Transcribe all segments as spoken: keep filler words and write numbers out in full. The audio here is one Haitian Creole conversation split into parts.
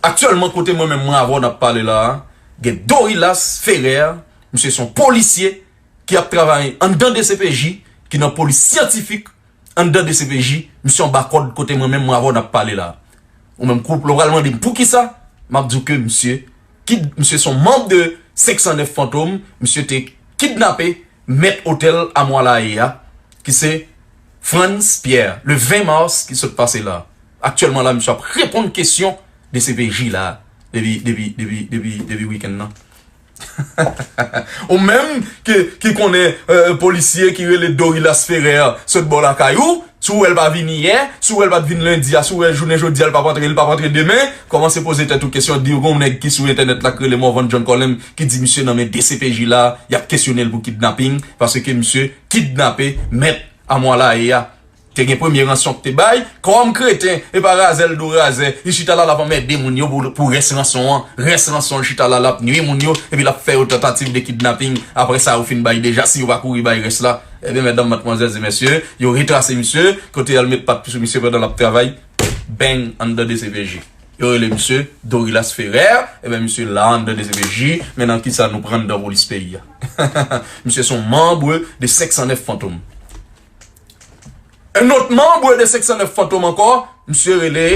Aktyèlman, kote mwen menm mwen avè w n ap pale la a, gen Dorilas Ferrer, misye se yon polisye ki ap travay anndan D C P J, ki nan polis syantifik anndan D C P J, misye anba kòd kote mwen menm mwen avè w n ap pale la a. Ou menm kou, lè w pral mande m poukisa, m ap di w ke misye, ki, misye se yon manm de senk san nèf Fantom, misye te kidnape mèt otèl Amwalaye a, ki se Frantz Pierre, le ven mas ki sot pase la. Aktyèlman la, misye ap reponn kesyon D C P J la, depi, depi, depi, depi, depi wikenn nan. Ou menm ki, ki konnen, euh, polisye ki rele Dorilas Ferrer sot bò lakay ou, si w wè l pa vini yè, si w wè l pa t vin lendi a, si w wè jounen jodi a l p ap antre, l p ap antre demen, kòmanse poze tèt ou kesyon, di w gen yon nèg ki sou entènèt la k rele Morvan John Colem ki di misye nan men D C P J la, y ap kesyone l pou kidnaping, paske misye kidnape mèt Amwalaye a. Te gen premye ransyon k te bay, kòm kreten, e pa razè l do razè, li chita la l ap anmède moun yo pou, pou rès ransyon an, rès ransyon l chita la l ap nwi moun yo, epi l ap fè yo tantativ de kidnaping, apre sa yo fin bay deja, si yo pa kouri bay rès la, ebyen medam, madmwazèl e mesye, yo retrase misye, kote y al met pat sou misye pandan l ap travay, bang, anndan D C P J. Yo rele misye Dorilas Ferrer, ebyen misye la anndan D C P J, men nan kisa nou pran anndan polis peyi a. Misye se yon manm de senk san nèf Fantom. Un autre membre de senk san nèf Fantom ankò, misye rele,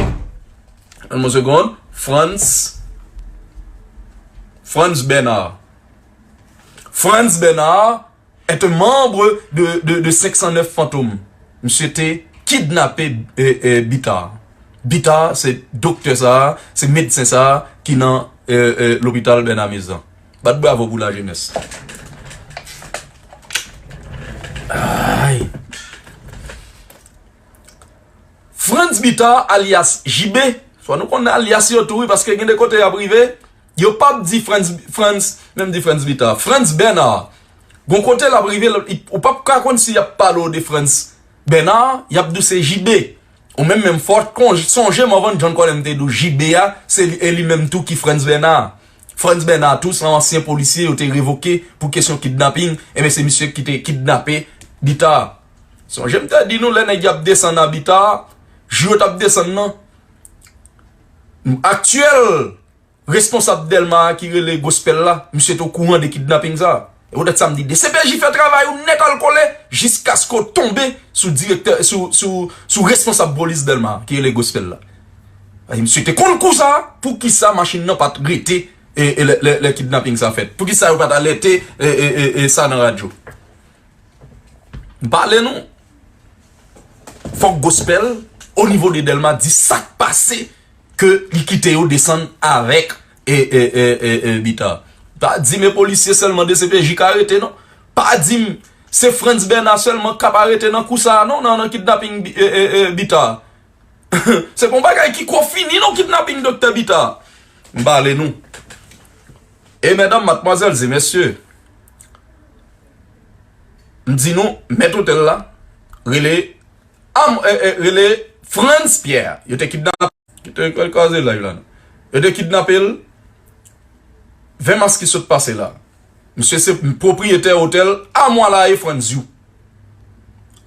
ann mwen segonn, Frantz, Frantz Bernard. Frantz Bernard est un membre de, de, de senk san nèf Fantom. Misye te kidnape, e, e, Bitar. Bitar, se doktè sa a, se medsen sa a ki nan, e, e, lopital Bernard Mezan. Bat bravo pou lajenès. Ay. Frantz Bitar alyas J B. Fò nou konn alyas yo tou, wi, paske gen de kote y ap rive, yo p ap di Frantz, Frantz, menm di Frantz Bitar, Frantz Bernard. Gon kote l ap rive, l, ou p ap ka konn si y ap pale w de Frantz Bernard, y ap di w se J B. Ou menm menm fò w t konj-, sonje Morvan John Colem te di w J B a, se li, e li menm tou ki Frantz Bernard. Frantz Bernard tou, se yon ansyen polisye yo te revoke pou kesyon kidnaping, ebyen se misye ki te kidnape Bitar. Sonje m te di nou lè nèg y ap desann a Bitar, jou yo t ap desann nan, aktyèl responsab Dèlma a ki rele Gospel la, misye te okouran de kidnaping sa. E poutèt sa m di, D C P J fè travay ou nèt al kole jiskaske w tonbe sou direktè, sou, sou, sou responsab polis Dèlma a ki rele Gospel la. Misye te konn kou sa, poukisa machin nan pa t rete, e, e lè, lè, lè kidnaping sa fèt? Poukisa yo pa t alète, e, e, e, e sa nan radyo? M pale nou. Fòk Gospel, o nivo de Dèlma, di sa k pase ke li kite yo desann avèk, e, e, e, e, e, Bitar. Pa di m e polisye sèlman D C P J ka arete, non. Pa di m se Frantz Bernard sèlman k ap arete nan kou sa a, non, nan, nan kidnaping, e, e, e, Bitar. Se pa yon bagay ki ko fini, non, kidnaping Doktè Bitar. M pale nou. E medam, madmwazèl e mesye, m di nou, mèt otèl la, rele, am, e, e, rele Frantz Pierre. Yo te kidnap, yo te kraze live la, non. Yo te kidnape l ven mas ki sot pase la. Misye se pwopriyetè otèl Amwalaye Frantz You.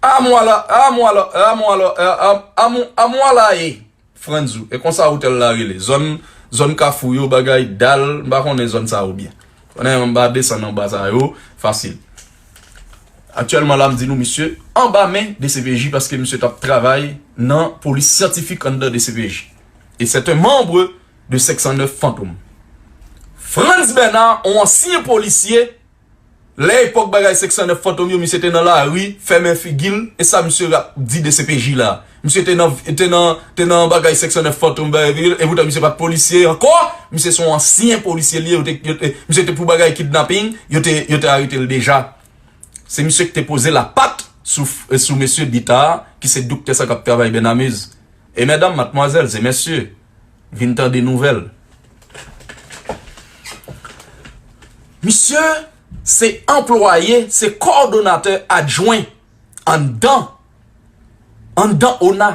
Amwala, Amwala, Amwala, Am-, Am-, Amwalaye Frantz You. E konsa otèl la rele. Zòn, zòn Kafou yo, bagay Dal, m pa konnen zòn sa yo byen. Konnen m pa desann anba sa yo fasil. Aktyèlman la, m di nou, misye anba men D C P J paske misye t ap travay nan polis syantifik anndan D C P J. E c'est un membre de senk san nèf Fantom. Frantz Bernard, yon ansyen polisye, lè epòk bagay senk san nèf Fantom yo, misye te nan lari, fèmen figi l, e sa misye ap di D C P J la. Misye te nan, te nan, te nan bagay senk san nèf Fantom, bagay, e poutan misye pa t polisye ankò, misye se yon ansyen polisye li ye, yo te, yo te, misye te pou bagay kidnaping, yo te, yo te arete l deja. Se misye ki te poze lapat sou, sou mesye Bitar, ki se doktè sa k ap travay Bènamez. E medam, madmwazèl e mesye, vin tande nouvèl. Misye se anplwaye, se kowòdonatè adjwen anndan, anndan ona.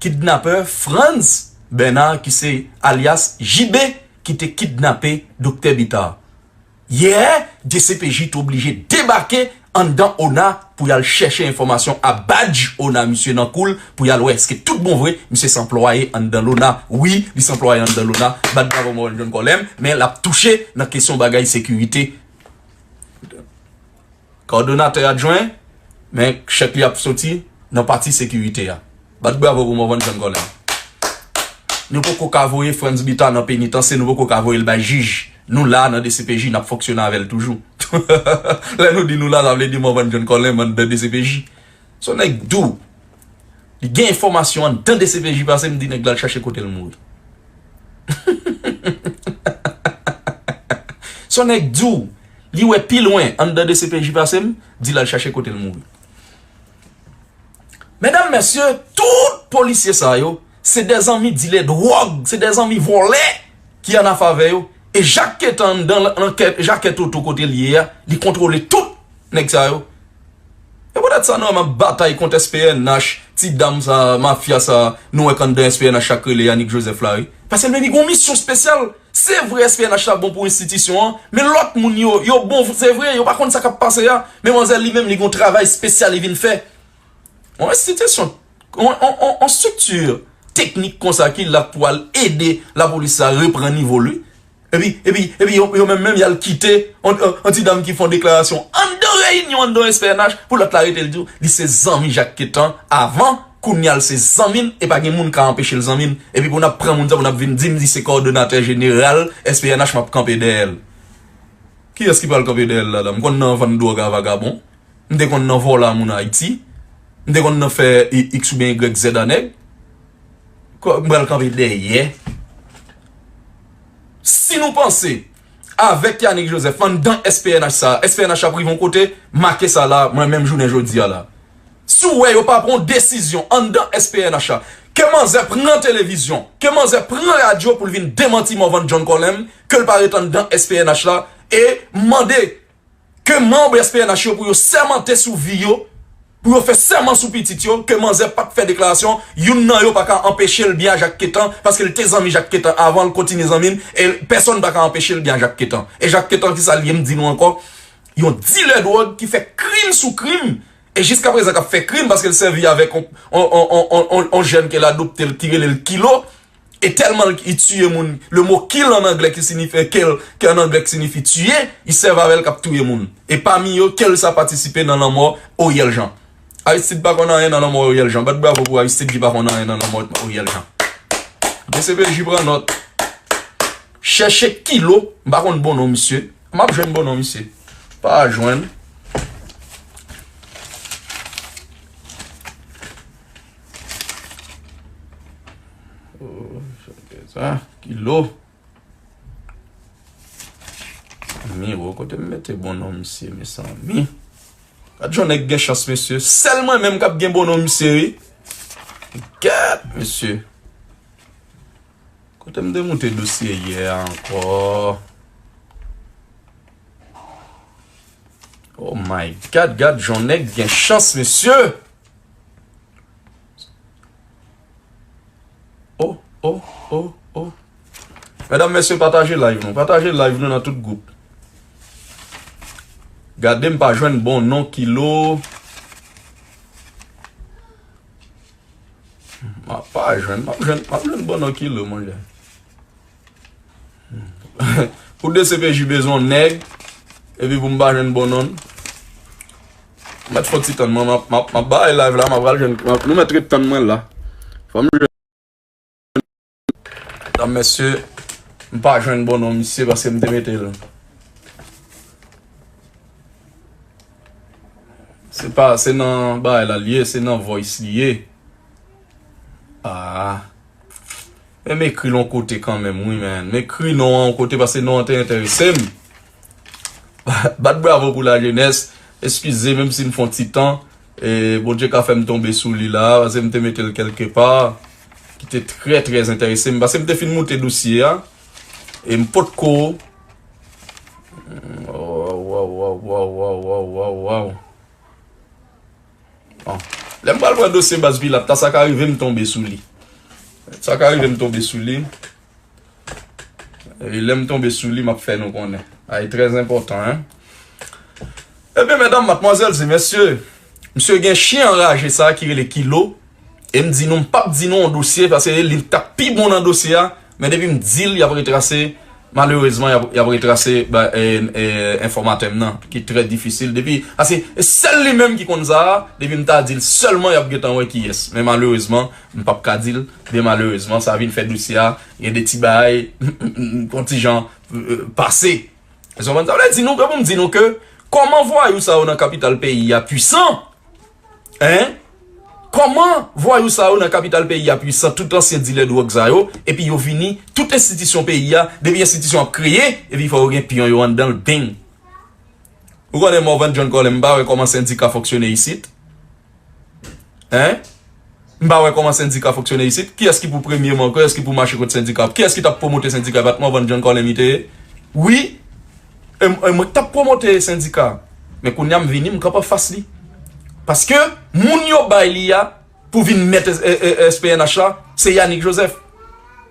Kidnapè Frantz Bernard, ki se alyas J B, ki te kidnape Doktè Bitar. Yè, D C P J te oblije debake anndan ona pou y al chèche enfòmasyon a badj ona misye nan kou l, pou y al wè èske tout bon vre misye se anplwaye anndan lona. Wi, li se anplwaye anndan lona. Bat bravo Morvan John Colem, men l ap touche nan kesyon bagay sekirite. Kòdonatè adjwen, men chèk li ap soti nan pati sekirite a. Bat bravo pou Morvan John Colem. Nou poko ka voye Frantz Bita nan penitansye, nou poko ka voye l bay jij. Nou la nan D C P J, n ap fonksyone avè l toujou. Lè nou di nou la, sa vle di Morvan John Colem anndan D C P J. Se yon nèg dou. Li gen enfòmasyon anndan D C P J pase m, di nèg la al chache kote l mouri. Se yon nèg dou. Li wè pi lwen anndan D C P J pase m, di l al chache kote l mouri. Medam, mesye, tout polisye sa yo, se de zanmi dilè dwòg, se de zanmi vòlè ki an afè avè yo. E Jak Ketan anndan lankèt, Jakèt Oto kote l ye a, li kontwole tout nèg sa yo. E poutèt sa nou wè m ap batay kont S P N H, ti dam sa, mafya sa, nou wè k anndan S P N H sa k rele Yanick Joseph la, wi. Paske l menm li gen yon misyon espesyal. Se vre S P N H la bon pou enstitisyon an, men lòt moun yo, yo bon, se vre, yo pa konn sa k ap pase a. Men manzèl li menm, li gen yon travay espesyal li vin fè. Yon enstitisyon, yon, yon, yon, yon estrikti teknik konsa ki la pou al ede lapolis la reprann nivo l, wi. Epi, epi, epi yo, yo menm, menm y al kite yon, yon, yon ti dam ki fè yon deklarasyon anndan reyinyon, anndan S P N H, pou lòt la rete l di w, li se zanmi Jak Ketan avan, kounye a l se zanmi l, e pa gen moun ka anpeche l zanmi l. Epi pou n ap pran moun sa, pou n ap vin di m li se kòdonatè jeneral S P N H, m ap kanpe dèyè l. Kiyès ki pral kanpe dèyè l la, la? M konn nan vann dwòg a vagabon. M te konn nan vòlè moun Ayiti. M te konn nan fè i-, X oubyen Y Z a nèg. Kò, m pral kanpe dèyè. Si nou panse, avèk Yanick Joseph, anndan S P N H sa, S P N H ap rive yon kote, make sa la, mwen menm jounen jodi a la. Si w wè yo pa pran yon desizyon anndan S P N H la, ke manzè pran televizyon, ke manzè pran radyo pou l vin demanti Morvan John Colem, ke l pa ret anndan S P N H la, e mande ke manm S P N H yo pou yo sèmante sou vi yo, pou yo fè sèman sou pitit yo, ke manzè pa t fè deklarasyon, youn nan yo pa ka anpeche l byen a Jak Ketan, paske l te zanmi Jak Ketan avan, l kontinye zanmi l, e pèsonn pa ka anpeche l byen a Jak Ketan. E Jak Ketan, ki sa l ye, m di nou ankò, yon dilè dwòg ki fè krim sou krim, e jiskaprezan k ap fè krim, paske l sèvi avèk on, on, on jèn ke l adopte, ki rele l Kilo, e tèlman l, li tiye moun, le mo kill an anglè ki sinifi, kill, ki an anglè ki sinifi tiye, li sèvi avè l k ap touye moun. E pami yo, kill sa patisipe nan lanmò Oriel Jean. Aristide pa konn anyen nan lanmò Oriel Jean. Bat bravo pou Aristide ki pa konn anyen nan lanmò Oriel Jean. D C P J pran nòt. Chèche Kilo, m pa konn bon non misye. M ap jwenn bon non misye. Pa jwenn. Oh, sa, Kilo. Miro, kote m mete bon non misye, mezanmi? Gad jan nèg gen chans, mesye. Sèl mwen menm k ap gen bon non misye, wi. Gad, mesye. Kote m te moute dosye yè a ankò? Oh my God, gad jan nèg gen chans, mesye. Oh, oh, oh, oh. Medam, mesye, pataje live nou. Pataje live nou nan tout gwoup. Gade, m pa jwenn bon non Kilo. M ap pa jwenn, m ap jwenn, m ap jwenn bon non Kilo, monchè. Pou D C P J bezwen yon nèg, epi pou m pa jwenn bon non. Mèt fò ti tann mwen, m ap, m ap, m ap bay live la, m ap pral jwenn, m ap, nou mèt ret tann mwen la. Fò m jwenn. Medam, mesye, m pa jwenn bon non misye paske m te mete l. Se pa, se nan bagay la l ye, se nan voice li ye. Ah. Men m ekri l yon kote kanmenm, wi, men. M ekri non an yon kote paske non an te enterese m. Bat bravo pou lajenès. Eskize, menm si m fè yon ti tan, e, Bondye ka fè m tonbe sou li la, paske m te mete l kèlkepa ki te trè, trè enterese m. Paske m te fin moute dosye a, e m potko. Waw, waw, waw. Bon. Lè m pral pran dosye Baz Pilat la, sa ka rive m tonbe sou li. Sa ka rive m tonbe sou li. E lè m tonbe sou li, m ap fè nou konnen. Sa e trè enpòtan, en. Ebyen, medam, madmwazèl e mesye, misye gen chyen anraje sa a ki rele Kilo. E m di nou, m p ap di nou yon dosye, paske li t ap pi bon nan dosye a, men depi m di l, y ap retrase, malerezman, y ap, y ap retrase ba, e, e, enfòmatè m nan, ki trè difisil. Depi, paske e sèl li menm ki konn sa a, depi m ta di l sèlman, y ap gentan wè kiyès. Men malerezman, m p ap ka di l, byen malerezman, sa vin fè dosye a, gen de ti bagay, yon ti jan, e, pase. Sa vle di nou, pou m di nou ke, kòman vwayou sa yo nan kapital peyi a pwisan? Hein? Kòman vwayou sa yo nan kapital peyi a pwisan, tout ansyen dilè dwòg sa yo, epi yo vini, tout enstitisyon peyi a, depi enstitisyon ap kreye, epi fò yo gen pyon yo anndan l, bing! Ou konnen Morvan John Colem, m pa wè kòman sendika fonksyone isit. Hein? M pa wè kòman sendika fonksyone isit. Kiyès ki pou premye man? Kiyès ki pou mache kont sendika? Kiyès ki t ap pwomote sendika? E pa t Morvan John Colem li te ye? Wi. E, e mwen k t ap pwomote sendika. Men kounye a m vini, m kanpe anfas li. Paske moun yo bay li a pou vin mèt e, e, e, S P N H la, se Yanick Joseph.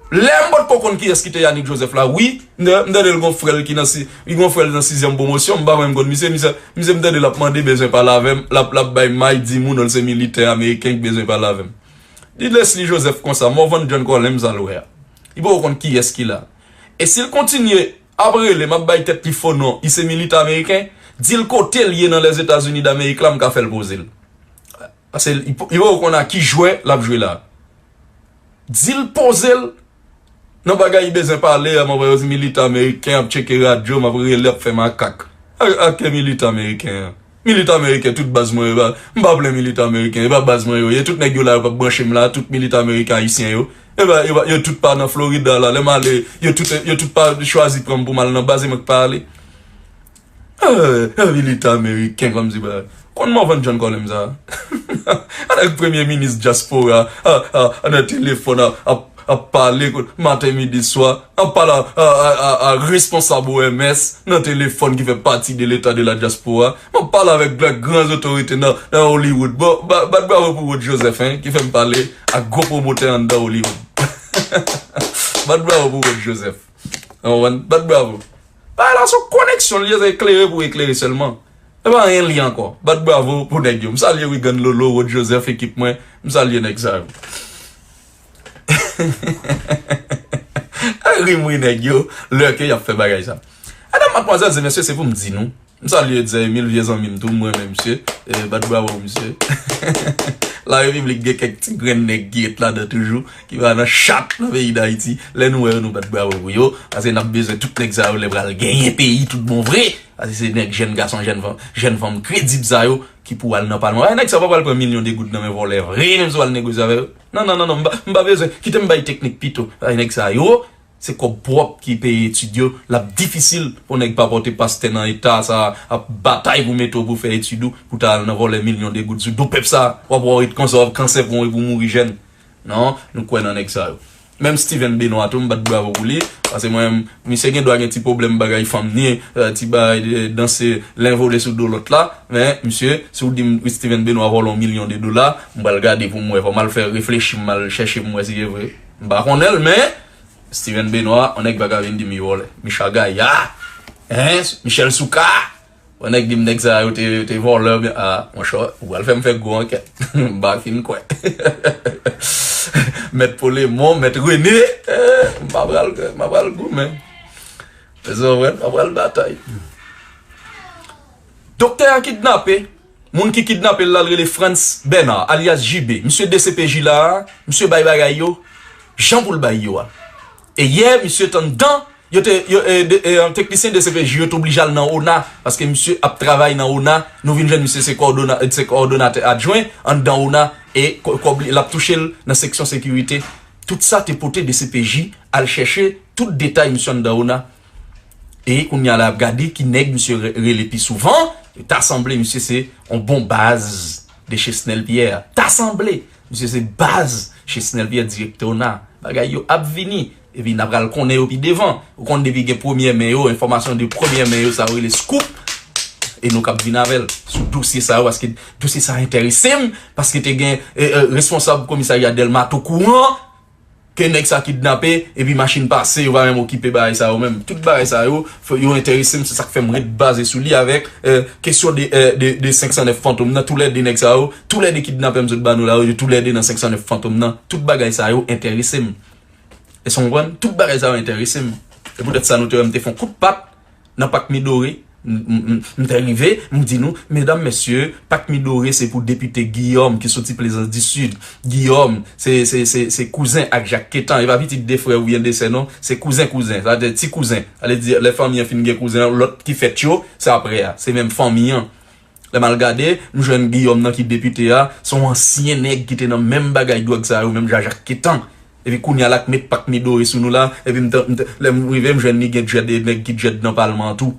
Lè m potko konn kiyès ki te Yanick Joseph la, wi, m te, m tande l gon frè l ki nan si, li gon frè l nan sizyèm pwomosyon, m pa menm konn misye, misye, misye m tande l ap mande bezwen pale avè m, l ap, l ap bay may di moun, se militè ameriken ki bezwen pale avè m. Di Leslie Joseph konsa, Morvan John Colem sa l wè a. Li poko konn kiyès ki la. E si l kontinye ap rele m ap bay tèt li fo non, li se militè ameriken, di l kote l ye nan Lèzetazini Damerik la, m ka fè l poze l. Paske li po-, li poko konn a ki jwè l ap jwe la. Di l poze l nan bagay li bezwen pale a, m ap wè yo di militè ameriken ap tcheke radyo, m ap rele, ap fè makak. A, a ke militè ameriken an? Militè ameriken, tout baz mwen yo, m pa plen militè ameriken, e pa baz mwen yo ye, tout nèg yo la yo p ap branche m la, tout militè ameriken ayisyen yo, e pa, yo pa, yo tout pa nan Florida la, lè m ale, yo tout, yo tout pa chwazi pran m pou m al nan baz, e mwen k pa ale. Ah, ah, militè ameriken kòmsi bagay. Konn Morvan John Colem sa? Anèk premye minis dyaspora, ah, ah, nan telefòn, ap, ap, ap pale, maten, midi, swa, ap pale a, a, a, a, a responsab O M S nan telefòn ki fè pati de leta de la dyaspora. M ap pale avèk gran, gran otorite nan, nan Hollywood. Bon, ba, bat bravo pou Rod Joseph, hein, ki fè m pale ak gwo pwomotè anndan Hollywood. Bat bravo pou Rod Joseph. Ou konprann? Bat bravo. Bagay la se yon koneksyon, li jis eklere pou eklere sèlman. E pa anyen li ankò. Bat bravo pou nèg yo. M salye Wigan Lolo, Rod Joseph, ekip mwen. M salye nèg sa yo. Ri m ri nèg yo, lè ke y ap fè bagay sa. Medam, madmwazèl e mesye, se pou m di nou. M salye Edzer Emile, vye zanmi m tou, m renmen misye. E, bat bravo pou misye. La Repiblik gen kèk ti grenn nèg ki ret ladan toujou, ki pa nan chat nan peyi Dayiti. Lè nou wè yo, nou bat bravo pou yo. Paske n ap bezwen tout nèg sa yo lè pral genyen peyi tout bon vre. Paske se nèg jèn gason, jèn fanm, jèn fanm kredib sa yo ki pou al nan palman. Ay, nèg sa yo pa pral pran milyon de goud nan men vòlè vre, menm si w al negosye avè yo. Non, non, non, non, m pa, m pa bezwen. Kite m bay teknik pito. Ay, nèg sa yo, se kòb pwòp ki peye etid yo. L ap difisil pou nèg pa pote pastè nan eta sa, ap batay pou mete w pou fè etid ou, pou ta al nan vòlè milyon de goud sou do pèp sa. W ap wè w ret konsa, w ap kansè pou w, pou w mouri jèn. Non, nou kwè nan nèg sa yo. Menm Steven Benoît tou, m bat bravo pou li. Paske mwen, misye gen dwa gen ti pwoblèm bagay fanm ni, eh, ti bagay, eh, danse len vole sou do lòt la. Men, misye, si w di m Steven Benoît vòlè yon milyon de dola, m pral gade pou m wè. Fò m al fè reflechi, m al chèche pou m wè si e vre. M pa konnen l, men Steven Benoît, yon nèg pa ka vin di m li vòlè. Micha Gaya, hein, Michel Souka. Yon nèg di m nèg sa yo te, te vòlè oubyen, ah, monchè, ou pral fè m fè gwo ankèt. M pa fin kwè. Mèt Polemon, Mèt Rene, eh, m pa pral, m pa pral goumen. Mezanmi, m pa pral batay. Doktè a kidnape. Moun ki kidnape l la, l rele Frantz Bernard, alyas J B. Misye D C P J la, misye bay bagay yo jan pou l bay yo a. E yè, misye t anndan, yo te, yo, e, de, e, teknisyen D C P J yo te oblije al nan ona, paske misye ap travay nan ona. Nou vin jwenn misye se kòdona-, se kòdonatè adjwen anndan ona, e kò-, kòb li, l ap touche l nan seksyon sekirite. Tout sa te pote D C P J al chèche tout detay misye anndan ona. E kounye a la, y ap gade ki nèg misye re-, rele pi souvan. Ta sanble misye se yon bon baz de Chesnel Pierre. Ta sanble misye se baz Chesnel Pierre, direktè ona. Bagay yo ap vini. Epi n ap pral konnen yo pi devan. Ou konn depi gen premyè men yo, enfòmasyon de premyè men yo, sa yo rele scoop. E nou k ap vin avè l sou dosye sa yo, paske dosye sa a enterese m, paske te gen, e, e, responsab komisarya Dèlma t okouran. ke nèg sa kidnape, epi machin pase, yo pa menm okipe bagay sa yo menm. Tout bagay sa yo, fò, yo enterese m, se sa k fè m ret baze sou li avèk, eh, kesyon de, eh, de, de senk san nèf Fantom nan. Toulède nèg sa yo, toulède kidnapè m sot ba nou la yo, yo toulède nan senk san nèf Fantom nan. Tout bagay sa yo enterese m. Èske w konprann? Tout bagay sa yo enterese m. E poutèt sa nou te wè m te fè yon kout pat nan Pak Midoré. M, m, m, m te rive, m di nou, medam, mesye, Pak Midoré se pou depite Guillaume ki soti Plezans di Sid. Guillaume, se, se, se, se kouzen ak Jak Ketan. E pa pitit de frè oubyen de sè, non. Se kouzen, kouzen. Sa vle di ti kouzen. Sa vle di, lè fanmi an fin gen kouzen an, lòt ki fèt yo, se apre a. Se menm fanmi an. Lè m al gade, m jwenn Guillaume nan ki depite a, se yon ansyen nèg ki te nan menm bagay dwòg sa yo, menm jan ak Jak Ketan. Epi kounye a l ak met Pak Midoré sou nou la, epi m t, m t, lè m rive, m jwenn li gen djèd, e nèg ki djèd nan palman an tou.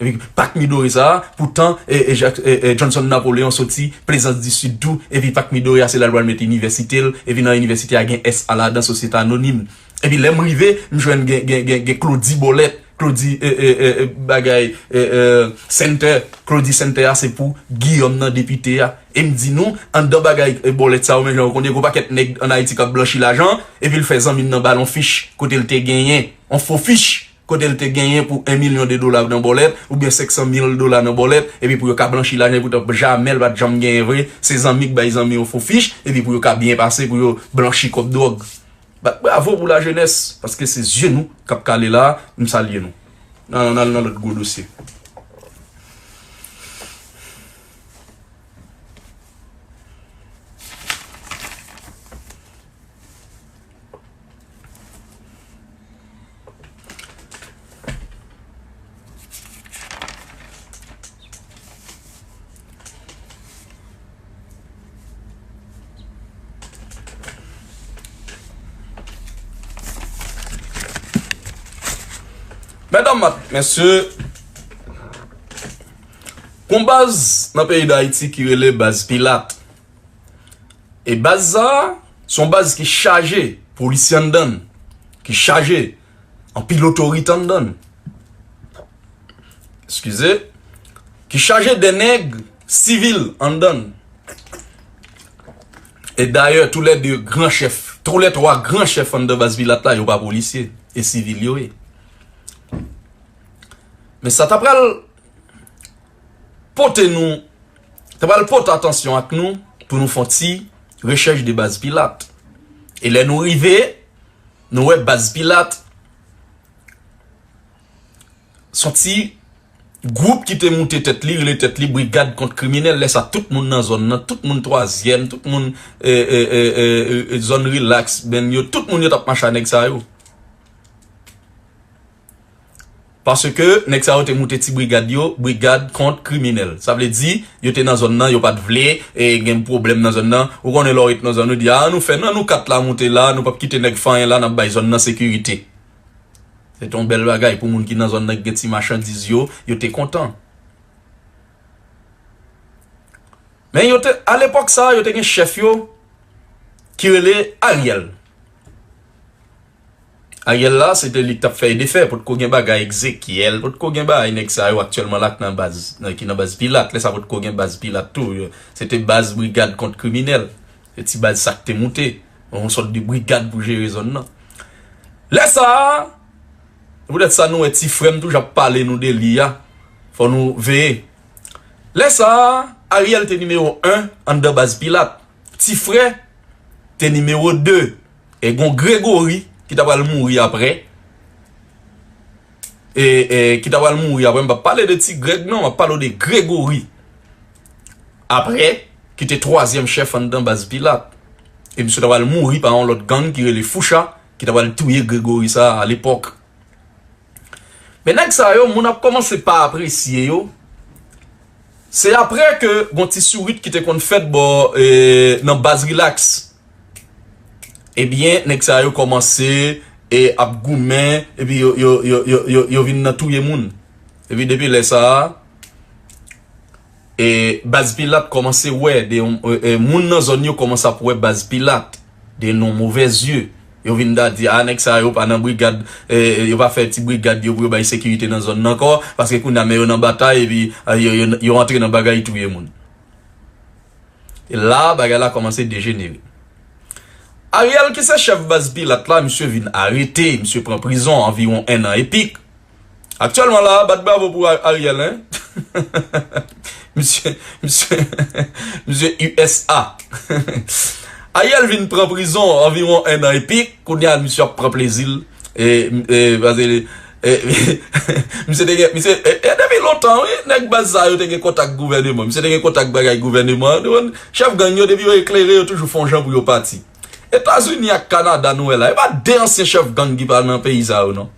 Epi Pak Midoré sa a, poutan, e, e, Jak- e, e, Johnson Napoléon soti Plezans di Sid tou, epi Pak Midoré a se la l pral met inivèsite l, epi nan inivèsite a gen S A ladan, sosyete anonim. Epi lè m rive, m jwenn gen, gen, gen, gen Claudy Bollet, Claudy, e, e, e, e, bagay, e, e, Center, Claudy Center a se pou Guillaume nan depite a. E m di nou, anndan bagay, e, Bollet sa yo, men jan yo konnen, gon pakèt nèg ann Ayiti k ap blanchi lajan, epi l fè zanmi l nan ba l on fich, kote l te genyen, on fo fich, kote l te genyen pou en milyon de dola nan Bollet, oubyen senk san mil dola nan Bollet, epi pou yo ka blanchi lajan, poutan jamè l pa t janm genyen vre, se zanmi k bay zanmi yo fo fich, epi pou yo ka byen pase, pou yo blanchi kòb dwòg. Bat bravo pou lajenès, paske se zye nou k ap kale la, m salye nou. N al, n al nan lòt gwo dosye. Medam, mesye, gon baz nan peyi Dayiti ki rele Baz Pilat. E baz sa a, se yon baz ki chaje polisye anndan l, ki chaje anpil otorite anndan l. Eskize. Ki chaje de nèg sivil anndan l. E dayè, toulède gran chèf, toulètwa gran chèf anndan baz Pilat la, yo pa polisye, e sivil yo ye. Men sa ta pral pote nou, ta pral pote atansyon ak nou pou nou fè yon ti rechèch de baz Pilat. E lè nou rive, nou wè baz Pilat, se yon ti gwoup ki te moute tèt li, rele tèt li Brigad Kont Kriminèl. Lè sa, tout moun nan zòn nan, tout moun twazyèm, tout moun, e, e, zòn rilaks, benn yo, tout moun yo t ap mache a nèg sa yo. Paske nèg sa yo te moute ti brigad yo, Brigad Kont Kriminèl. Sa vle di, yo te nan zòn nan, yo pa t vle, e, gen pwoblèm nan zòn nan. Ou konnen lè w ret nan zòn, ou di, a, nou fè, non, nou kat la moute la, nou p ap kite nèg fè anyen la, n ap bay zòn nan sekirite. Se te yon bèl bagay pou moun ki nan zòn nan, ki gen ti machandiz yo, yo te kontan. Men yo te, a lepòk sa, yo te gen chèf yo ki rele Ariel. Ariel la, se te li ki t ap fè e defè, potko gen bagay Egzekyèl, potko gen bagay nèg sa yo aktyèlman la k nan baz, nan, ki nan baz Pilat. Lè sa potko gen baz Pilat tou. Yo, se te baz Brigad Kont Kriminèl. Se ti baz sa k te moute. Yon sòt de brigad pou jere zòn nan. Lè sa a, poutèt sa nou wè ti frè m toujou ap pale nou de li a. Fò nou veye. Lè sa a, Ariel te nimewo en anndan baz Pilat. Ti frè te nimewo de. E gon Gregory ki ta pral mouri apre. E, e, ki ta pral mouri apre. M p ap pale de ti Grèg, non, m ap pale de Gregory. Apre, ki te twazyèm chèf anndan baz Pilat. E misye ta pral mouri pa yon lòt gang ki rele Foucha, ki ta pral touye Gregory sa a lepòk. Men nèg sa yo, moun ap kòmanse pa apresye yo. Se apre ke gon ti sourit ki te konn fèt bò, e, nan baz Rilaks. Ebyen, nèg sa yo kòmanse, e, ap goumen, epi yo, yo, yo, yo, yo, yo vin nan touye moun. Epi depi lè sa a, e, baz Pilat kòmanse wè de, e, e, moun nan zòn yo kòmanse ap wè baz Pilat de yon move zye. Yo vin da di, a, nèg sa yo pa nan brigad, e, e, yo pa fè ti brigad yo pou yo bay sekirite nan zòn nan ankò, paske kounye a men yo nan batay, epi, a, yo, yo, yo antre nan bagay touye moun. E la, bagay la kòmanse dejenere. Ariel ki se chèf baz Pilat la, misye vin arete, misye pran prizon anviwon ennan e pik. Aktyèlman la, bat bravo pou Ariel, hein. Misye, misye, misye U S A. Ariel vin pran prizon anviwon ennan e pik, kounye a misye ap pran plezi l. E, e, paske, e, misye te gen, misye, e, e, depi lontan, wi, nèg baz sa yo te gen kontak gouvèneman. Misye te gen kontak bagay gouvèneman. Chèf gang yo, depi yo eklere, yo toujou fè yon jan pou yo pati. Etazini ak Kanada nou wè la, e pa de ansyen chèf gang ki pa nan peyi sa yo, non.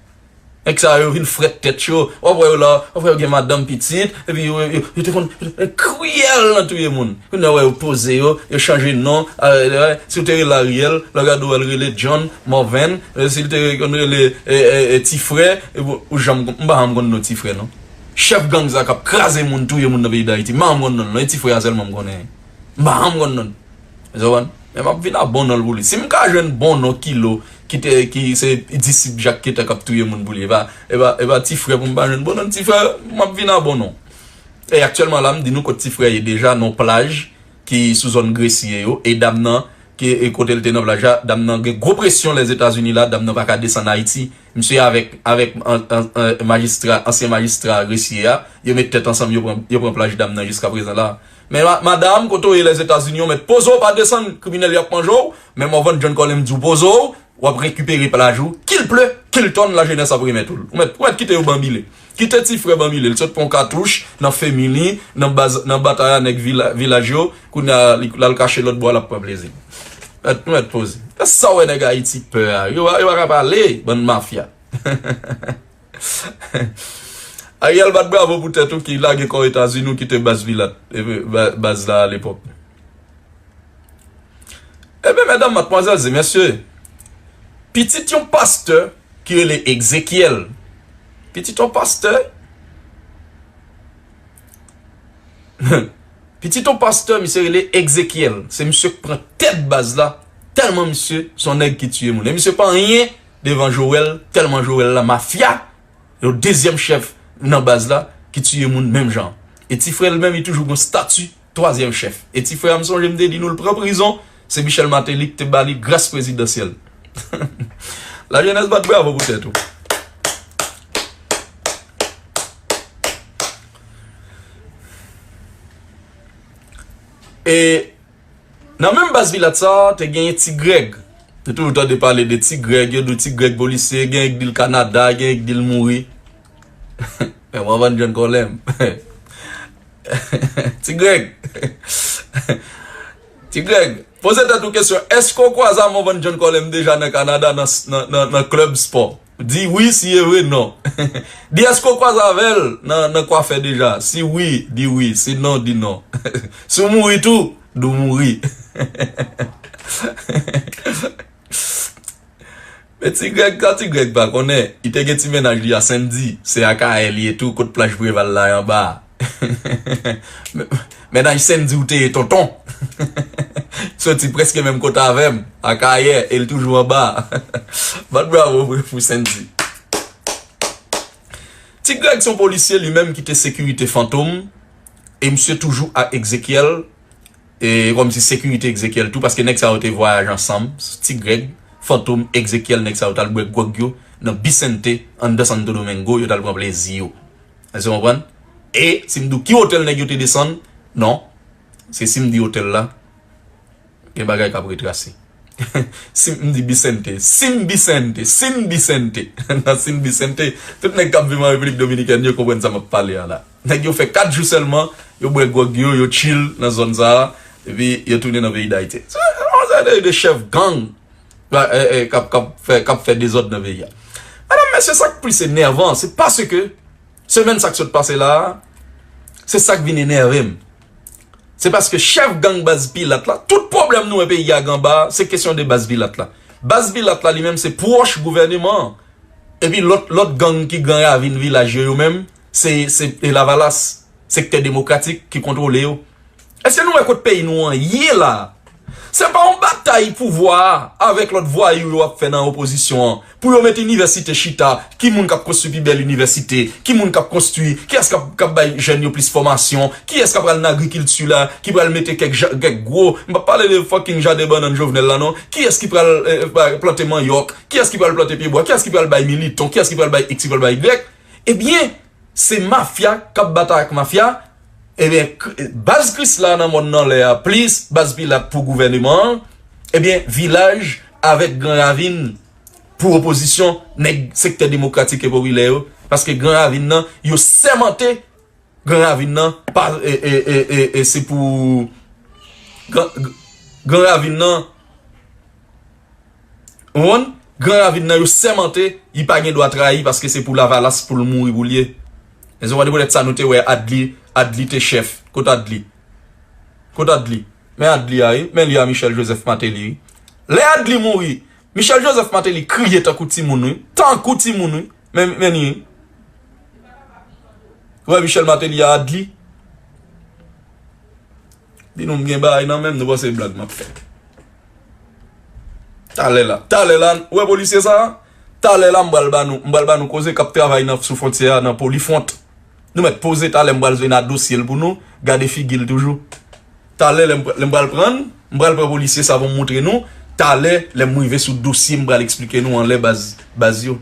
Nèg sa yo vin frèt tèt yo, w ap wè yo la, w ap wè yo gen madanm, pitit, epi yo, yo, yo te konn, yo te kriyèl nan touye moun. Kounye a w wè yo poze yo, yo chanje non, a, e, si w te rele Ariel, lè w gade w wè l rele John, Morvan, e, si l te konn rele, e, e, e, Ti Frè, e, ou, ou janm, m pa janm konn non Ti Frè, non. Chèf gang sa k ap kraze moun, touye moun nan peyi Dayiti, m pa janm konn non l, non, e Ti Frè a sèlman m konnen. M pa janm konn non l. Mezanmi, men m ap vin a bon non l pou li. Si m ka jwenn bon non Kilo, ki te, ki se disip Jak Ketan k ap touye moun pou li, e pa, e pa, e pa Ti Frè pou m pa jwenn bon non Ti Frè, m ap vin a bon non. E aktyèlman la, m di nou kot Ti Frè ye deja, nan plaj ki sou zòn Gresye yo, e dam nan, ki, e kote l te nan plaj la, dam nan gen gwo presyon Lèzetazini la, dam nan pa ka desann Ayiti. Misye avèk, avèk an, an, an, majistra, ansyen majistra Gresye a, yo met tèt ansanm, yo pran, yo pran plaj dam nan jiska prezan la. Men ma-, madanm, kote w ye Lèzetazini, yo mèt poze w, pa desann, kriminèl y ap manje w. Men Morvan John Colem di w poze w, w ap rekipere plaj ou, kil ple, kil tonn, lajenès ap remèt ou l. Ou mèt, ou mèt kite yo banbile. Kite Ti Frè banbile. L sot pran katouch nan femi li, nan baz, nan batay a nèg vila-, vilaj yo, kounye a li, l al kache lòt bò, l ap pran plezi. Mèt, ou mèt poze. Se sa w wè nèg Ayiti pè a. Yo, yo pa ka pale, bann mafya. Ariel bat bravo pou tèt ou ki lage kò Etazini ou kite baz Pilat, e, ba-, baz la alepòk. Ebyen, medam, madmwazèl e mesye, pitit yon pastè ki rele Egzekyèl. Pitit yon pastè. Pitit yon pastè, misye rele Egzekyèl. Se misye k pran tèt baz la, tèlman misye se yon nèg ki tiye moun. E misye pa anyen devan Joel, tèlman Joel la mafya. Yon dezyèm chèf nan baz la ki tiye moun menm jan. E Ti Frè l menm, li toujou gen stati twazyèm chèf. E Ti Frè a, m sonje m te di nou, l pran prizon, se Michel Martelly ki te ba li gras prezidansyèl. Lajenès, bat bravo pou tèt ou. E nan menm baz Pilat sa, te genyen Ti Grèg. Nou toujou tande pale de Ti Grèg, yo di w Ti Grèg polisye, genyen k di l Kanada, genyen k di l mouri. Men Morvan John Colem. Ti Grèg. Ti Grèg, poze tèt ou kesyon, èske w kwaze a Morvan John Colem deja nan Kanada, nan, nan, nan, nan klèb spò? Di wi, si e vre, non. Di èske w kwaze avè l nan, nan kwafè deja? Si wi, di wi. Si non, di non. Si w mouri tou, di w mouri. Men Ti Grèg, sa Ti Grèg pa konnen, li te gen ti mennaj li a Sendy, se Akayè li ye tou, kot plaj Preval la anba. Mennaj Sendy ou te ye, tonton. Soti prèske menm kote avè m, Akayè, e l toujou anba. Bat bravo pou, pou Sendy. Ti Grèg se yon polisye li menm ki te sekirite Fantom, e misye toujou ak Egzekyèl, e kòmsi sekirite Egzekyèl tou, paske nèg sa yo te vwayaje ansanm, Ti Grèg, Fantom, Egzekyèl, nèg sa yo t al bwè gwòg yo nan Bisente, anndan Santo Domingo, yo t al pran plezi yo. Èske w konprann? E si m di w ki otèl nèg yo te desann, non. Se si m di otèl la, gen bagay k ap retrase. Si m di Bisente, Sin Bisente, Sin Bisente. Nan Sin Bisente, tout nèg k ap viv an Repiblik Dominikèn yo konprann sa m ap pale a la. Nèg yo fè kat jou sèlman, yo bwè gwòg yo, yo chill nan zòn sa a, epi yo tounen nan peyi Dayiti. Se yon seri de, de chèf gang, e, e, k ap, k ap fè, k ap fè dezòd nan peyi a. Medam, mesye, sa k plis enèvan, se paske semèn sa k sot pase la a, se sa k vin enève m. Se paske chèf gang baz Pilat la, tout pwoblèm nou wè peyi a gen anba, se kesyon de baz Pilat la. Baz Pilat la, li menm, se pwòch gouvèneman an. Epi lòt, lòt gang ki Gran Ravin, Vilaj yo, yo menm, se, se, e Lavalas, sektè demokratik ki kontwole yo. Èske nou wè kot peyi nou an ye la? Se pa yon batay pouvwa a avèk lòt vwayou yo ap fè nan opozisyon an. Pou yo mete inivèsite chita, ki moun k ap konstwi pi bèl inivèsite, ki moun k ap konstwi, kiyès k ap, k ap bay jèn yo plis fòmasyon, kiyès k ap pral nan agrikilti la, ki pral mete kèk, ja- kèk gwo, m p ap pale de fucking jaden bannann Jovenel la non, kiyès ki pral eh, eh, plante manyòk, kiyès ki pral plante pyebwa, kiyès ki pral bay militon, kiyès ki pral bay X, ki pral bay Y. Ebyen, se mafya k ap batay ak mafya. Ebyen, k- baz Krisla nan mòn nan lè a, plis baz Pilat pou gouvèneman an, ebyen, Vilaj avèk Gran Ravin pou opozisyon, nèg sektè demokratik e popilè yo. Paske Gran Ravin nan, yo sèmante Gran Ravin nan, pa, e, e, e, e, e se pou Gran, Gran Ravin nan, ou konprann? Gran Ravin nan, yo sèmante, li pa gen dwa trayi paske se pou Lavalas, pou l mouri pou l ye. E se poutèt sa nou te wè Adli, Adli te chèf. Kot Adli? Kot Adli? Men Adli a, wi. Men li a Michel Joseph Martelly, wi. Lè Adli mouri, Michel Joseph Martelly kriye tankou timoun, wi. Tankou timoun, wi. Men, men li, wi. Ou wè Michel Martelly a Adli? Di nou m gen bagay nan men m, nou panse se blag m ap fè. Talè la. Talè la, ou wè polisye sa a? Talè la, m pral ba nou, m pral ba nou koze k ap travay nan, sou fwontyè a, nan Polifwont. Nou mèt poze, talè m pral jwenn a dosye l pou nou, gade figi l toujou. Talè, lè m, lè m pral pran l, m pral pran polisye sa pou m moutre nou. Talè, lè m rive sou dosye, m pral eksplike nou anlè baz, baz yo.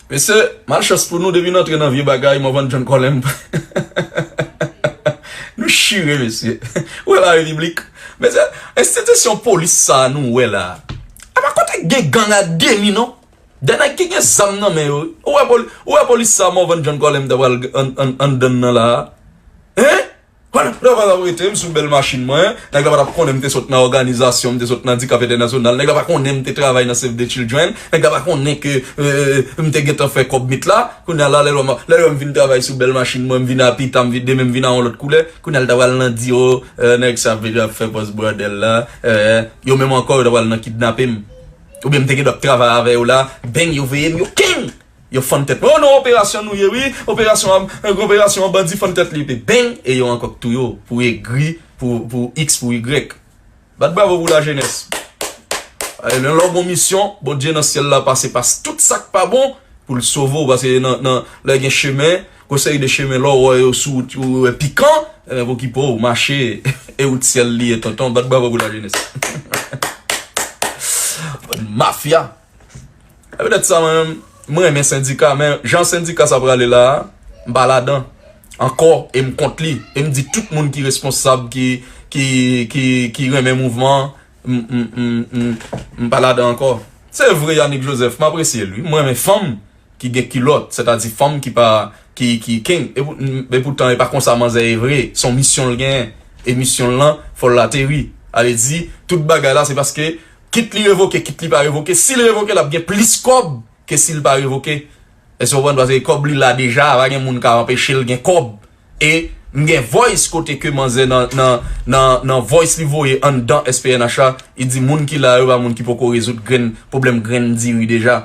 Mesye, malchans pou nou, depi n antre nan vye bagay, Morvan John Colem. Nou chire, mesye. Ou wè la repiblik. Mesye, enstitisyon polis sa a nou wè la. A pa kote gen gang a demi, non. De nèg ki gen zam nan men yo. Ou wè poli, ou wè polis sa a Morvan John Colem ta pral an, an, anndan nan la a. Hein? Wala, lè w pa t ap rete m sou bèl machin mwen, nèg la pa t ap konnen m te sot nan òganizasyon, m te sot nan Handicap Entènasyonal, nèg la pa konnen m te travay nan Save the Children, nèg la pa konnen ke euh, m te gentan fè kòb mit la, kounye a la, lè l wè m, lè l wè m vin travay sou bèl machin mwen, m vin a pita, m vin demen, m vin a yon lòt koulè, kounye a l ta pral nan di, o, euh, nèg sa ap vin ap fè pòs bwòdèl la, euh, yo menm ankò, yo ta pral nan kidnape m. Oubyen m te gen dwa ap travay avè yo la, beng, yo veye m, yo king! Yo fann tèt mwen. O non, operasyon nou ye, wi. Operasyon an, operasyon an bandi fann tèt li, epi beng, e yo ankò k touye w pou egri, pou, pou X, pou Y. Bat bravo pou lajenès. Lè w gon misyon, Bondye nan syèl la pase pas tout sa k pa bon pou l sove w, paske nan, nan, lè gen chemen, gon seri de chemen, lè w wè yo sou wout yo, yo pikan, enben, pokipe w, mache, e wout syèl li ye, tonton. Bat bravo pou lajenès. Mafya. E petèt sa mwen menm, mwen renmen sendika, men jan sendika sa prale la a, m pa ladan ankò, e m kont li. E m di tout moun ki responsab, ki, ki, ki, ki renmen mouvman an, m, m, m, m, m pa ladan ankò. Se vre, Yanick Joseph, m apresye l, wi. Mwen renmen fanm ki gen kilòt, sètadi fanm ki pa, ki, ki king. E pou, e poutan, e pa konsa manzè ye vre. Se yon misyon l genyen. E misyon l lan, fò l ateri. Ale di, tout bagay la, se paske, kit li revoke, kit li pa revoke, si l revoke, l ap gen plis kòb ke si l pa revoke. Èske w konprann? Paske kòb li la deja, pa gen moun ka anpeche l gen kòb. E m gen voice kote ke manzè nan, nan, nan, nan voice li voye anndan S P N H la, li di moun ki la yo pa moun ki poko rezoud grenn pwoblèm grenn diri deja.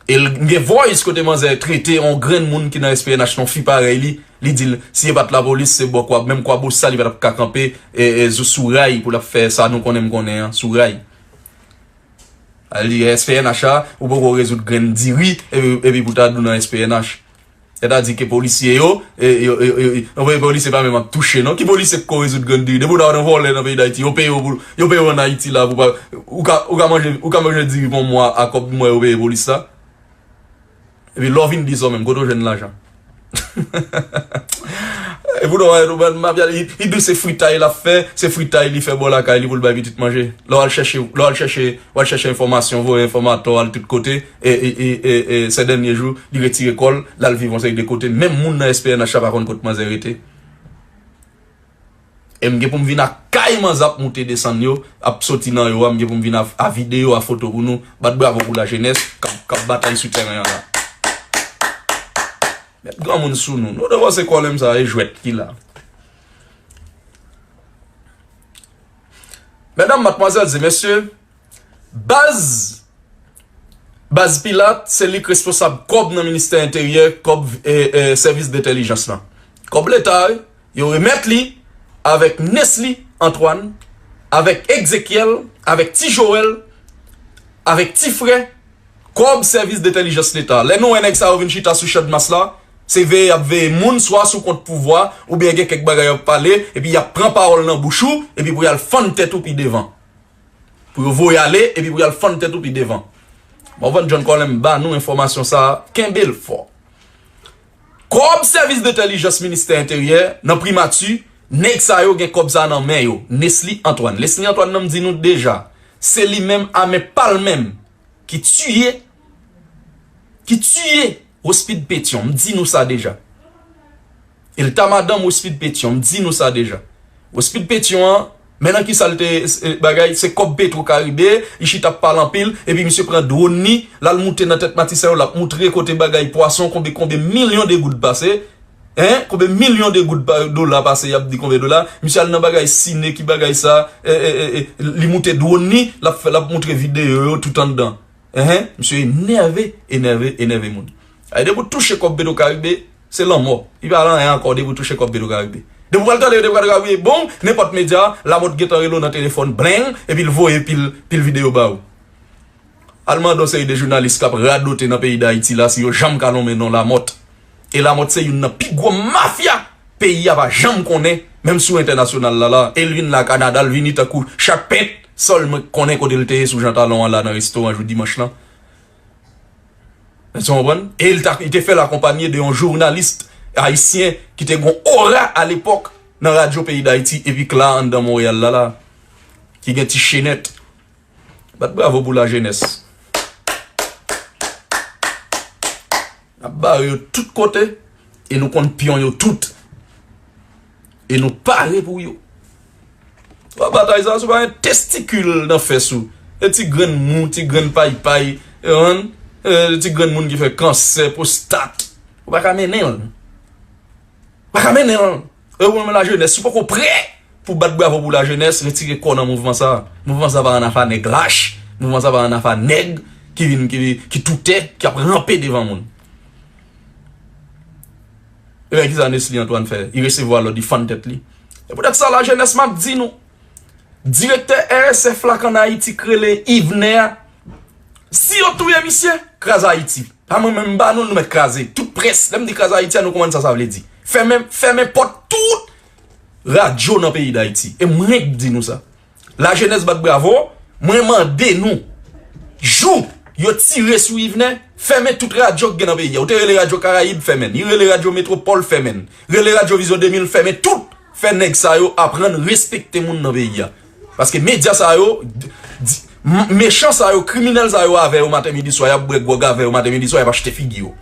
E l, m gen voice kote manzè trete yon grenn moun ki nan S P N H, yon fi parèy li, li di l, si e pa t lapolis, se bò kwa, menm kwabosal, li pa t ap ka kanpe, e, e, sou ray pou l ap fè sa nou konnen m konnen an, sou ray. Al di S P N H a, ou poko rezoud grenn diri, epi, epi pou ta di w nan S P N H. Sètadi ke polisye yo, e, yo, yo, yo, yo, anpil polisye pa menm ap touche, non. Ki polisye k ko rezoud grenn diri? Depi w ta nan vòlè nan peyi Dayiti, yo peye w pou, yo peye w ann Ayiti la, pou pa, ou ka, ou ka manje, ou ka manje diri pou yon mwa a kòb mwen yo peye polis la. Epi lè w vin di sa w menm, kote w jwenn lajan? E poutan, w wè, mafya, li, li di se fritay l ap fè, se fritay li fè bò lakay li pou l bay pitit manje. Lè w al chèche, lè w al chèche, w al chèche enfòmasyon, voye enfòmatò al tout kote, e, e, e, e, e, sè dènye jou, li retire kò l, l al viv yon seri de kote. Menm moun nan S P N H la pa konn kot manzè rete. E m gen pou m vin ak kay manzè ap moute desann yo, ap soti nan yo a, m gen pou m vin a, a videyo, a foto pou nou. Bat bravo pou lajenès k ap, k ap batay sou tèren an la. Mèt granmoun sou nou. Nou devan se kòlèm sa, e jwèt ki la. Medam, madmwazèl e mesye, baz, baz Pilat, se li k responsab kòb nan ministè enteryè, kòb, e, e, sèvis dentèlijans lan. Kòb leta, wi, yo remèt li, avèk Nesly Antoine, avèk Exekiel, avèk Ti Joel, avèk Ti Frè, kòb sèvis dentèlijans leta. Lè nou wè nèg sa yo vin chita sou Channmas la, se veye y ap veye moun, swa sou kont pouvwa, oubyen gen kèk bagay y ap pale, epi y ap pran pawòl nan bouch ou, epi pou y al fann tèt ou pi devan. Pou yo voye ale, epi pou y al fann tèt ou pi devan. Morvan John Colem ba nou enfòmasyon sa a, kenbe l fò. Kòb sèvis dentèlijans ministè enteryè nan primati, nèg sa yo gen kòb sa nan men yo. Nesly Antoine. Nesly Antoine nan m di nou deja, se li menm a men pa l menm ki tiye, ki tiye Rospid Petion. M di nou sa deja. E l ta madanm Rospid Petion. M di nou sa deja. Rospid Petion an, men nan ki sa l te e, bagay, se kòb Petro Caribe, li chita ap pale anpil, epi misye pran dwòn li, l al moute nan tèt matisan yo, l ap moutre kote bagay pwason, konbe, konbe milyon de goud pase, en, konbe milyon de goud pa, dola pase, y ap di konbe dola, misye al nan bagay sine, ki bagay sa, e, e, e, e, li moute dwòn li, l ap fè, l ap moutre videyo yo tout anndan. Enhen, misye enève, enève, enève moun. Ay, depi w touche kòb Petro Caribe, se lanmò. Li pa lan anyen ankò depi w touche kòb Petro Caribe. Depi w pral tande yo, depi w pral rabiye, bon, nenpòt medya, Lamothe gentan rele w nan telefòn, bleng, epi l voye pil, pil videyo ba ou. Al mande yon seri de jounalis k ap radote nan peyi Dayiti la si yo janm ka lonmen non Lamothe. E Lamothe se youn nan pi gwo mafya peyi a pa janm konnen, menm sou entènasyonal la la. E l vin la Kanada, l vini tankou chapent, sèl mwen konnen kote l te ye sou jan talon an la nan restoran jou dimanch lan. Èske w konprann? E l ta, li te fè l akonpanye de yon jounalis ayisyen ki te gon ora alepòk nan radyo peyi Dayiti, epi k la anndan Monreyal la la, ki gen ti chenèt. Bat bravo pou lajenès. N ap bare yo tout kote, e nou konn pyon yo tout. E nou pare pou yo. Batay sa, se pa yon testikil nan fès ou. E ti grenn mou, ti grenn paypay, e, e, ti grenn moun ki fè kansè, pwostat. Ou pa ka mennen l. Ou pa ka mennen l. E ou menm lajenès, si w poko prè pou bat bravo pou lajenès, retire kò w nan mouvman sa. Mouvman sa pa yon afa nèg lach. Mouvman sa pa yon afa nèg ki vin, ki, ki toutè, ki ap ranpe devan moun. Ebyen, kisa Nesly Antoine fè? Li resevwa lòd, li fann tèt li. E poutèt sa, lajenès, m ap di nou, direktè R S F la k ann Ayiti k rele Yvener a, si yo touye misye, kraze Ayiti. Pa mwen menm, m ba nou, nou mèt kraze. Tout près, lè m di kraze Ayiti a, nou konprann sa sa vle di. Fèmen, fèmen pòt tout radyo nan peyi Dayiti. E mwen k di nou sa. Lajenès bat bravo, mwen mande nou, jou yo tire sou Yvener, fèmen tout radyo k gen nan peyi a. Ou te rele Radyo Karayib, fèmen l. Li rele Radyo Metwopòl, fèmen l. Rele Radyo Vizyon de mil, fèmen tout. Fè nèg sa yo aprann respekte moun nan peyi a. Paske medya sa yo, di- m- mechan sa yo, kriminèl sa yo avè yo maten, midi, swa, y ap bwè gwòg avè yo maten, midi, swa, y ap achte figi yo.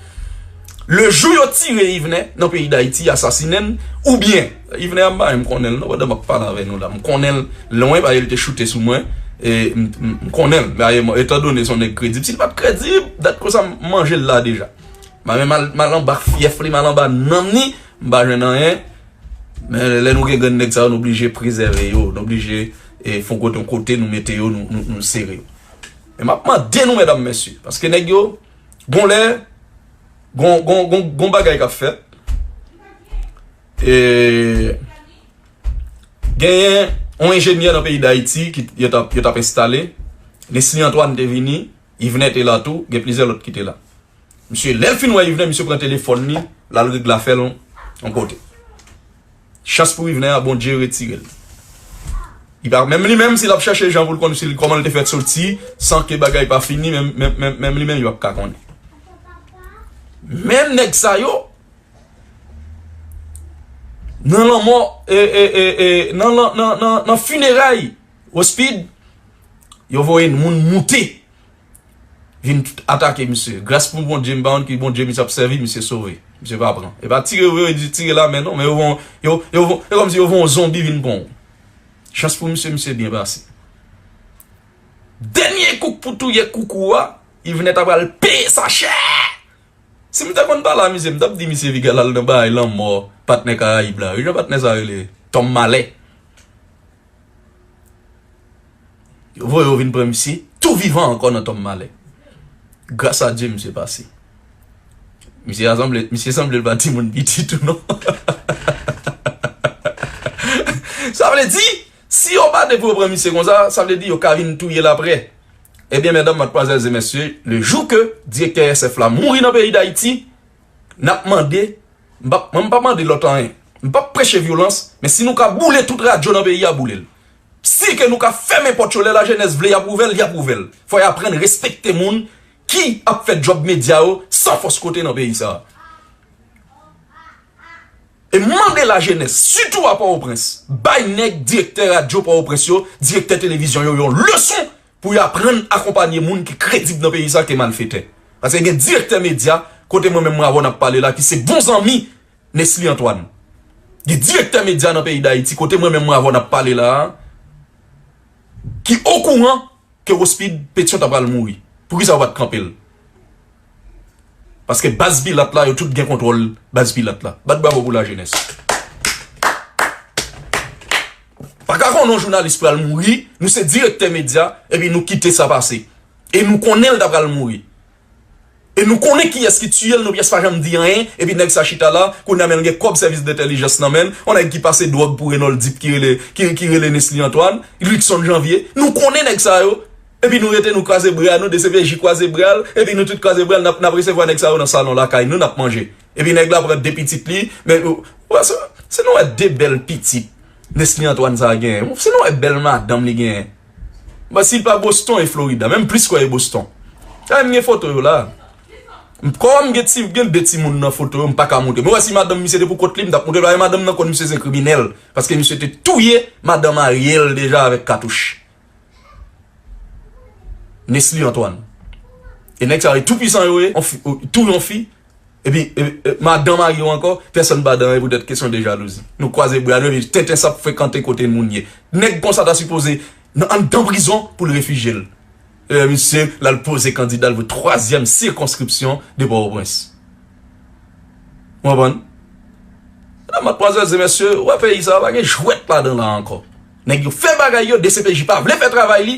Le jou yo tire Yvener nan peyi Dayiti, asasinen l, oubyen, Yvener a m pa menm konnen l non, pandan m ap pale avè nou la, m konnen l lwen, paske l te choute sou mwen, e m- m- m konnen l, paske, etandone se yon nèg kredib, si l pa t kredib, dat konsa m manje l la deja. M a menm al, m al anba fyèf li, m al anba nanm li, m pa jwenn anyen. Men lè nou gen grenn nèg sa yo, nou blije prezève yo, nou blije e, fon kote yon kote, nou mete yo, nou, nou, nou sere yo. Men m ap mande nou, medam, mesye, paske nèg yo, gon lè, gon, gon, gon, gon bagay k ap fèt. E, genyen yon enjenyè nan peyi Dayiti ki yo t ap, yo t ap enstale. Nesly Antoine te vini, Yvener te la tou, gen plizyè lòt ki te la. Misye, lè l fin wè Yvener, misye pran telefòn li, l al regle afè l yon kote. Chans pou Yvener a, Bondye retire l. Li pa, menm li menm, si l ap chèche jan pou l konn si l, kòman l te fè soti, san ke bagay pa fini, menm, menm, menm, menm li menm, li p ap ka konnen. Men nèg sa yo, nan lanmò, e, e, e, e, nan, nan, nan, nan, nan fineray, Rospid, yo voye moun moute. Vin atake misye. Gras pou Bondye, m pa konn ki Bondye misye ap sèvi, misye sove. Misye pa pran. E pa tire vre, yo di tire la men non, men yo von, yo, yo von, e kòmsi yo von yon zonbi vin pran w. Chans pou misye, misye byen pase. Dènye kouk pou touye koukou a, Yvener ta pral peye sa chè. Si m te konn pale a misye, m t ap di misye piga l al nan bagay lanmò patnè Karayib la. Wi, jan patnè sa rele? Tòm Malè. Yo voye yo vin pran misye, tou vivan ankò nan Tòm Malè. Gras a Dye, misye pase. Misye a sanble, misye sanble l pa timoun piti tou non. vle di, si yo pa te pou yo pran misye konsa, sa vle di yo ka vin touye l aprè. Ebyen, medam, madmwazèl e mesye, le jou ke direktè R S F la mouri nan peyi Dayiti, n ap mande, m p ap, mwen m p ap mande lòt anyen. M p ap preche vyolans, men si nou ka boule tout radyo nan peyi a, boule l. Si ke nou ka fèmen pòt yo, lè lajenès vle y ap ouvè l, y ap ouvè l. Fò y aprann respekte moun ki ap fè djòb medya yo san fòs kote nan peyi sa a. E mande lajenès, sitou a Pòtoprens, bay nèg direktè radyo Pòtoprens yo, direktè televizyon yo yon leson pou y aprann akonpanye moun ki kredib nan peyi sa ke malfetè. Paske gen direktè medya, kote mwen menm mwen avè w n ap pale la, ki se bon zanmi Nesly Antoine. Gen direktè medya nan peyi Dayiti, kote mwen menm mwen avè w n ap pale la a, ki okouran ke Rospide Petion ta pral mouri. Poukisa yo pa t kanpe l? Paske baz Pilat la, yo tout gen kontwòl baz Pilat la. Bat bravo pou lajenès. Pa ka konnen yon jounalis pral mouri, nou se direktè medya, epi nou kite sa pase. E nou konnen l ta pral mouri. E nou konnen kiyès ki tiye l, nou pyès pa janm di anyen, epi nèg sa chita la, kounye a men l gen kòb sèvis dentèlijans nan men l, yon nèg ki pase dwòg pou Renold Deep ki rele, ki, ki rele Nesly Antoine, Luckson Janvier. Nou konnen nèg sa yo, epi nou rete nou kwaze bra nou, D C P J kwaze bra l, epi nou tout kwaze bra l, n ap, n ap resevwa nèg sa yo nan salon lakay nou, n ap manje. Epi nèg la pran de pitit li, men, ou, ou wè, se, se nou wè de bèl pitit Nesly Antoine sa genyen. Se nou wè bèl madanm li genyen. Bon, si l pa Boston e Florida, menm plis kwè e Boston. Sa m gen foto yo la. Kòm gen ti, gen de timoun nan foto yo, m pa ka montre. Men wè si madanm misye te pou kont li, m t ap montre l. Paske madanm nan konn misye se kriminèl. Paske misye te touye madanm Ariel deja avèk katouch. Nesly Antoine. E nèg sa yo, tou pwisan yo ye, on fi, tou yon fi. Epi, e, e, madanm mari yo ankò, pèsonn pa dan yo poutèt kesyon de jalouzi. Nou kwaze bra nou, epi tenten sa ap frekante kote moun ye. Nèg konsa ta sipoze nan anndan prizon pou l refijye l. E, misye, l al poze kandida l pou twazyèm sikonskripsyon de Pòtoprens. Ou konprann? Medam, madmwazèl e mesye, ou wè peyi sa a, pa gen jwèt ladan la ankò. Nèg yo fè bagay yo, D C P J pa vle fè travay li,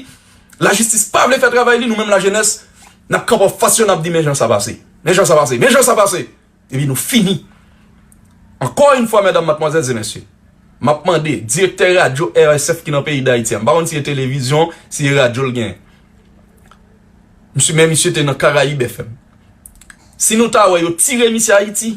lajistis pa vle fè travay li, nou menm lajenès, n ap kanpe anfas yo, n ap di, men jan sa pase. Men jan sa pase. Men jan sa pase. Epi nou fini. Ankò yon fwa, medam, madmwazèl e mesye, m ap mande direktè radyo R S F ki nan peyi Dayiti a, m pa konn si e televizyon, si e radyo l genyen. Misye, men misye te nan Karayib F M. Si nou ta wè yo tire misye Ayiti,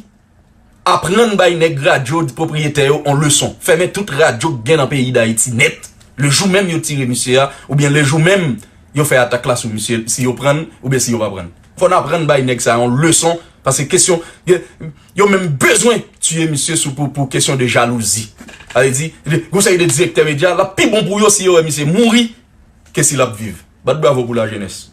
aprann bay nèg radyo pwopriyetè yo on leson. Fèmen tout radyo k gen nan peyi Dayiti nèt. Le jou menm yo tire misye a, oubyen le jou menm yo fè atak la sou misye, si yo prann, oubyen si yo pa prann. Fò n aprann bay nèg sa yo on leson, paske kesyon, yo, yo menm bezwen tiye misye sou, pou, pou kesyon de jalouzi. Sa vle di, gon seri de direktè medya, l ap pi bon pou yo si yo wè misye mouri ke si l ap viv. Bat bravo pou lajenès.